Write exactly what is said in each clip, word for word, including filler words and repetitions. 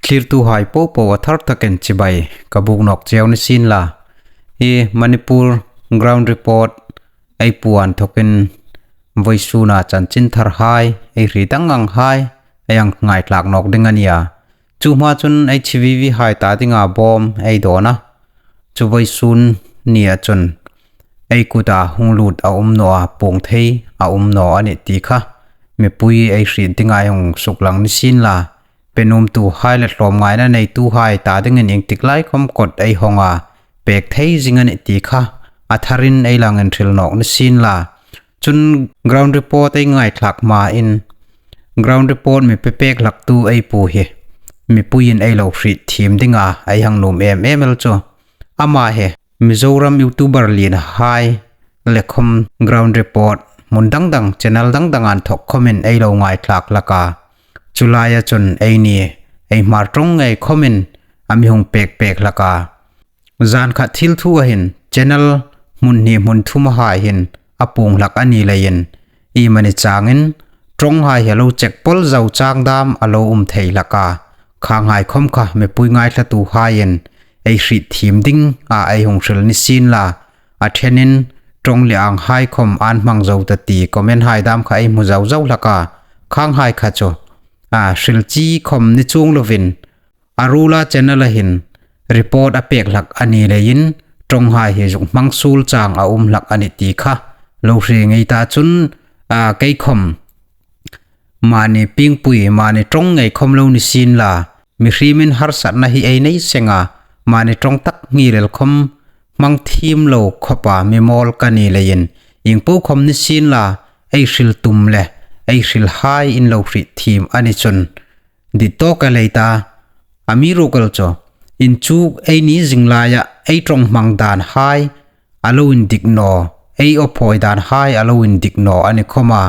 Thlirtuhai popo a thar takin chibai ka buk nawk cheu ni sien la. Hi Manipur Ground Report ei puan thawkin vawisuna chanchin tharhai, ei hriet ang anghai, ei hang ngaithlak nawk ding a nih a. Chu hma chun ei H V V hai ta dinga bawm ei dawn a. Chu vawisun nia chun ei kuta hung lut a um naw a, puong thei a um naw a nih ti kha mipui ei hriet dinga ei hung suklang ni sien la. Pe nuomtuhai le hlawmngaina neituhai ta dingin ieng tik lai khom kot ei hawng a, pek thei zing a nih ti kha a tharin ei la hang hril nawk ni sien la. Chun ground report ei ngaithlak hmain, ground report mi pe pek hlaktu ei pu hi mipuiin ei lo hriet thiem dinga ei hang nuom em em el chu. Ama hi Mizoram YouTuber lienhai le khom ground report hmun dang dang, channel dang dang an thawk khomin ei lo ngaithlak hlak a. Chu laia chun eini ei Hmar ṭawng ngei khomin a mi hung pek pek hlak a. Zan khat thil thua hin channel hmun hni hmun thumahai hin a puong hlak a ni leiin, iemani changin ṭawnghai hi lo check pawl zo chang dam a lo um thei hlak a. Khanghai khom kha mipui ngaithlatuhaiin ei hriet thiem dinga ei hung hril ni sien la. A ṭhenin ṭawng le anghai khom an hmang zo ta ti comment hai dam kha ei hmu zo zo hlak a. Khanghai kha chu a hril chi khom ni chuong lovin, a ruola channel-a hin report a pek hlak a ni leiin, ṭawnghai hi zuk hmang suol chang a um hlak a nih ti kha lo hre ngei ta chun, a, kei khom mani piengpui, mani ṭawng ngei khom lo ni sien la, mihriemin harsatna hi ei nei seng a, mani ṭawng tak ngei rel khom hmang thiem lo khawpa mi mawl ka ni leiin, ieng po khom ni sien la, ei hril tum le ei hrilhai in lo hriet thiem a ni chun, dit tawk a lei ta. Amiruokchu inchuk eini zing laia ei ṭawng hmang danhai a lo indik naw, ei awphawi danhai a lo indik naw a ni khoma,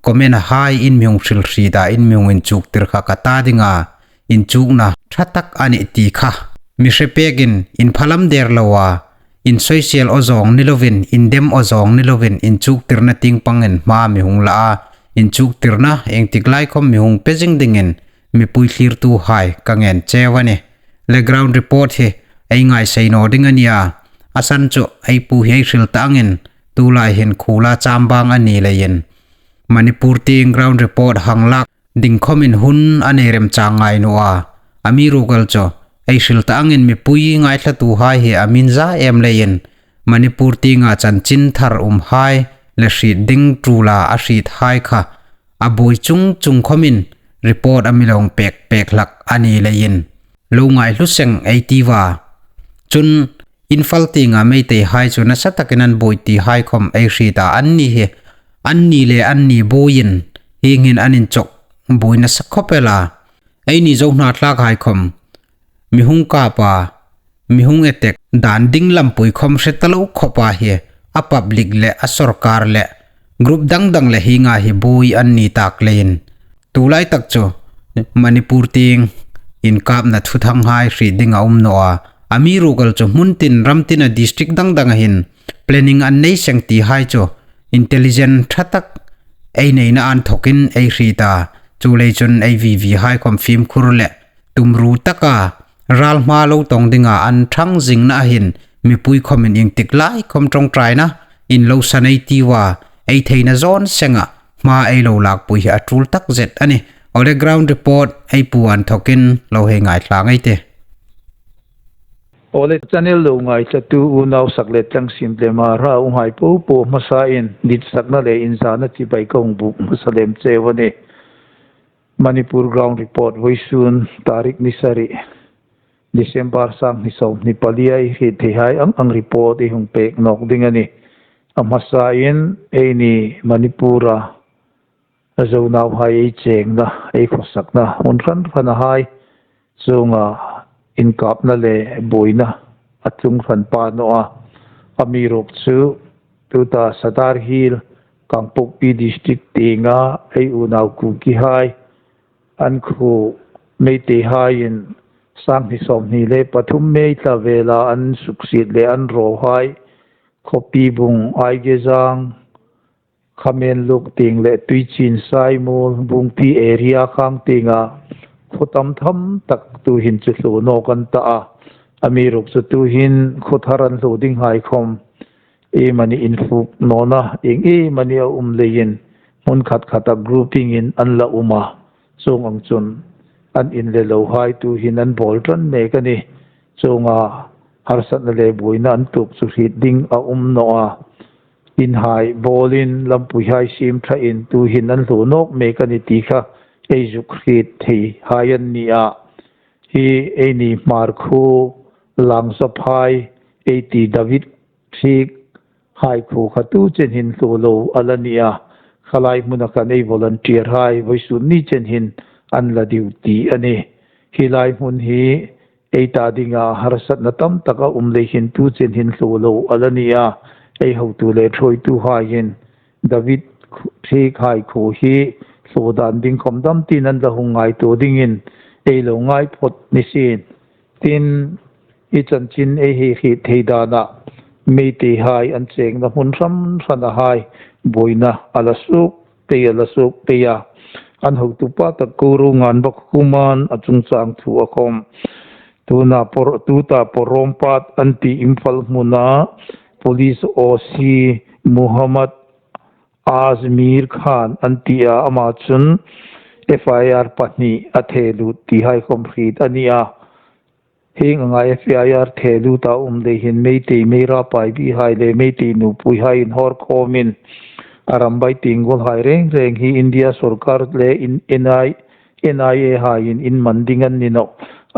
comment-a hai in mi hung hril hriet a, in mi hung inchuktir kha ka ta ding a, inchukna ṭha tak a nih ti kha mi hre pekin, inphalam der lo a, insawisel aw zawng ni lovin, indem aw zawng ni lovin, inchuktirna tieng pangin hma mi hung la a, inchuktirna ieng tik lai khom mi hung pe zing dingin mipui thlirtuhai ka ngen cheu a nih. Le ground report hi ei ngaisei naw ding a nih a. A san chu ei pu hi ei hril ta angin, tulai hin khuola cham bang a ni leiin, Manipur tieng ground report hang lak ding khomin hun a nei remchang ngai naw a. Amiruokchu ei hril ta angin mipui ngaithlatuhai hi a min za em leiin, Manipur tienga chanchin thar umhai le hriet ding ṭula a hriethai kha a buoi chung chung khomin report a mi lo hung pek pek hlak a ni leiin, lo ngaihlu seng ei tiu a. Chun Imphal tienga Meiteihai chu nasa takin an buoi tihai khom ei hriet a, anni hi, anni le anni buoiin hieng hin an inchawk buoi nasa khawp el a. Eini Zo hnathlakhai khom mi hung kap a, mi hung attack dan ding lampui khom hre ta lo khawpa hi a public le a sawrkar le group dang dang le hienga hi buoi an ni tak leiin, tulai tak chu Manipur tieng inkapna thuthanghai hriet ding a um naw a. Amiruokchu hmun tin ram tina district dang danga hin planning an nei seng tihai chu intelligence ṭha tak ei neina inthawkin ei hriet a. Chuleiin chun ei V V hai khom fimkhur le tumru taka ral hma lo tawng dinga an ṭhang zingna hin mipui khomin ieng tik lai khom ṭawngṭaina in lo san ei tiu a, ei theina zawn senga hma ei lo lakpui hi a ṭul tak zet a nih. Awle, ground report ei pu inthawkin lo hei ngaithla ngei ei tih. Awle, channel lo ngaithlatu unau sak le tlang sim le Hmar a umhai popo hmasain ditsakna le inzana chibai ka hung buk hmasa lem cheu a nih. Manipur ground report vawisun tarik ni sari December sanghni sawmhni palia ei hriet theihai ang ang report ei hung pek nawk ding a nih. A hmasain eini Manipur-a Zo nauhai ei chengna, ei khawsakna hmun hran hranahai chunga inkapna le buoina a tlung hran pha naw a. Amiruokchu tuta Sadar Hill, Kangpokpi district tienga ei unau Kukihai, an khuo Meiteihaiin sanghni sawmhni le pathum May thla vela an suksiet le an rawhai, Khawpibung, Aigezang, Khamenluk tieng le Tuichin, Saimol, Bungpi area khang tienga khaw tam tham tak tuhin chu hlawh nawk an ta a. Amiruokchu tuhin khaw thar an hlawh dinghai khawm, iemani inhluk nawna, ieng iemani a um leiin, hmun khat khata grouping-in an la um a. Chuong ang chun, an in le lohai tuhin an bawl ṭan mek a nih. Chuonga harsatna le buoina an tuok chu hriet ding a um naw a. Inhai bawlin lampuihai siem ṭhain tuhin an hlawh nawk mek a nih ti kha ei zuk hriet theihai an ni a. Hi eini Hmar khuo Langzaphai ei ti David Hriek hai khuo kha tu chen hin hlawh lo a la ni a. Khalai hmuna khan ei volunteer-hai vawisun ni chen hin an la duty a nih. Hi lai hmun hi ei ta dinga harsatna tam tak a um leiin tu chen hin hlawh lo a la ni a. Ei hotu le ṭhuoituhai hin David Hriek hai khuo hi hlawh dan ding khawm dam tiin an la hung ngaituo dingin ei lo ngai phawt ni sien. Tin, hi chanchin ei hei hriet thei dana Meiteihai an chengna hmun hran hranahai buoina a la suok pei, a la suok pei a. An hotupa tak Kuru Nganbakhuman a chungchang thu a khawm, tuna por, tuta Porompat an ti Imphal hmuna police O C Muhammad Azmir Khan an ti a, ama chun F I R pahni a thelut tihai khawm hriet a ni a. Hieng anga F I R thelut a um leiin Meitei Meira Paibihai le Meitei nupuihai inhawr khawmin a ram bai tieng golhai reng reng hi India sorkar le in, N I, N I A haiin inman ding an ni nawh.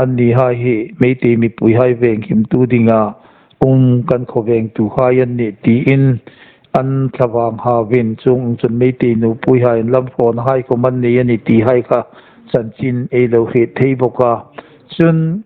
Annihai hi Meitei mipuihai venghimtu dinga um kan khawvengtuhai an nih tiin an thlavang hauvin chuong ang chun Meitei nupuihaiin lamhrawnhai khawm an nei a nih tihai kha chanchin ei lo hriet thei bawk a. Chun,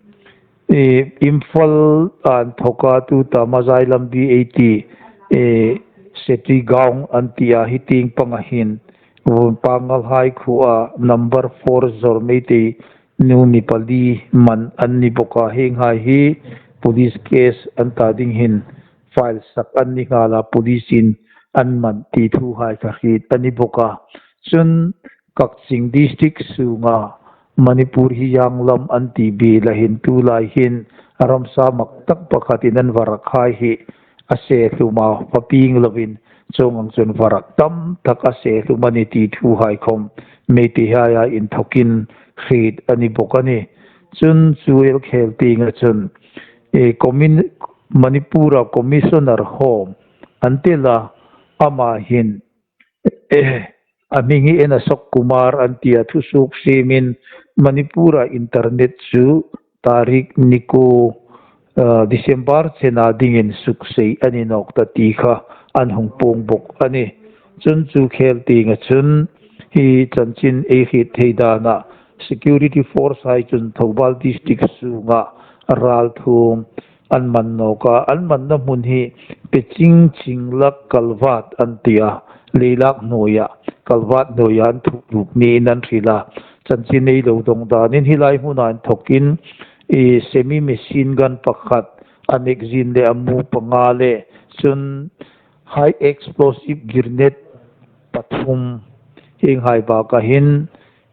eh, Imphal a inthoka tuta Mazai Lambi ei ti, eh, Seti Gaung an ti a, hi tieng panga hin Vunpangalhai khuoa number four zawr Meitei nu mi pali man an ni bawk a, hienghai hi police case an ta ding hin file sak an ni nghal a, police-in an man ti thuhai kha hriet a ni bawk a. Chun Kakching District sunga Manipur hi yanglam an ti bela hin tulai hin ramsa mak tak pakhatin an varakhai hi a se hlum a, va pieng lovin chuong ang chun varak tam tak a se hlum a nih ti thuhai khawm Meiteihaia inthokin hriet a ni bawk a nih. Chun chu el khel tienga chun, eh, commun-, Manipura Commissioner Home an ti a, ama hin, eh, a hming hi N Ashok Kumar an ti a, thusuok siemin Manipura internet chu tarik ni kuo, eh, December chena dingin suksei a ni nawk ta ti kha an hung puong bawk a nih. Chun chu khel tienga chun hi chanchin ei hriet thei dana security force-hai chun Thoubal District sunga ralthuom an man nawk a, an manna hmun hi Peching Chinglak Kalvat an ti a, Leilak hnuoia, Kalvat hnuoia an thuok ruk niin an hril a. Chanchin ei lo dong danin hi lai hmuna inthokin, eh, semi machine gun pakhat, a magazine le a mu panga le chun high explosive grenade pathum, hienghai baka hin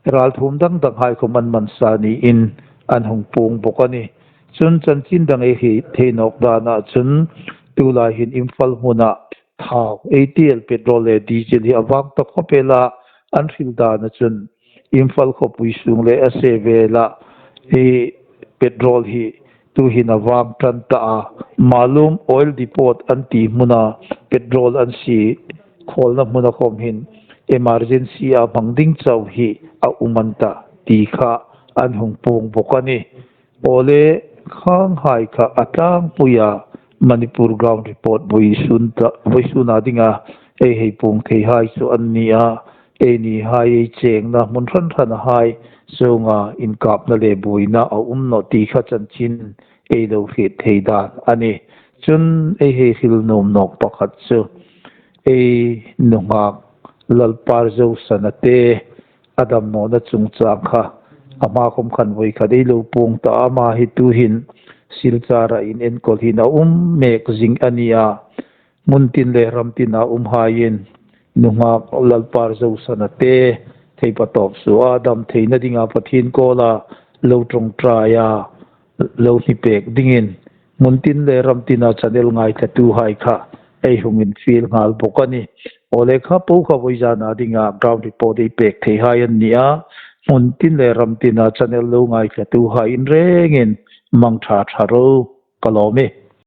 ralthuom dang danghai khawm an man sa niin an hung puong bawk a nih. Chun chanchin dang ei hriet thei nawk dana chun tulai hin Imphal hmuna thau, ei ti el petrol le diesel hi a vang ta khawp el a, an hril dana chun Imphal khawpui sung le a se vela hi petrol hi tuhin a vang ṭan ta a, Malum Oil Depot an ti hmuna petrol an sie khawlna hmuna khawm hin emergency-a hmang ding chau hi a um an ta ti kha an hung puong bawk a nih. Awle, khanghai kha a tlangpuia Manipur Ground Report vawisun ta, vawisuna dinga ei hei puong theihai chu an ni a, einihai ei chengna hmun hran hranahai chunga inkapna le buoina a um nawh ti kha chanchin ei lo hriet thei dan a nih. Chun ei hei hril nuom nawk pakhat chu ei nunghak Lalpar Zosana te a damnawna chungchang kha, a hma khawm khan voi khat ei lo puong ta, ama hi tuhin Silchara inenkawl hin a um mek zing a ni a. Hmun tin le ram tina umhaiin nunghak Lalpar Zosana te thei patawp suoa dam theina dinga Pathien kuoma lo ṭawngṭaia lo hni pek dingin hmun tin le ram tina channel ngaithlatuhai kha ei hung infiel nghal bawk a nih. Aw le, kha po kha vawizana dinga ground report ei pek theihai an ni a, hmun tin le ram tina channel lo ngaithlatuhai in rengin mangṭha ṭha ro, ka lawm e.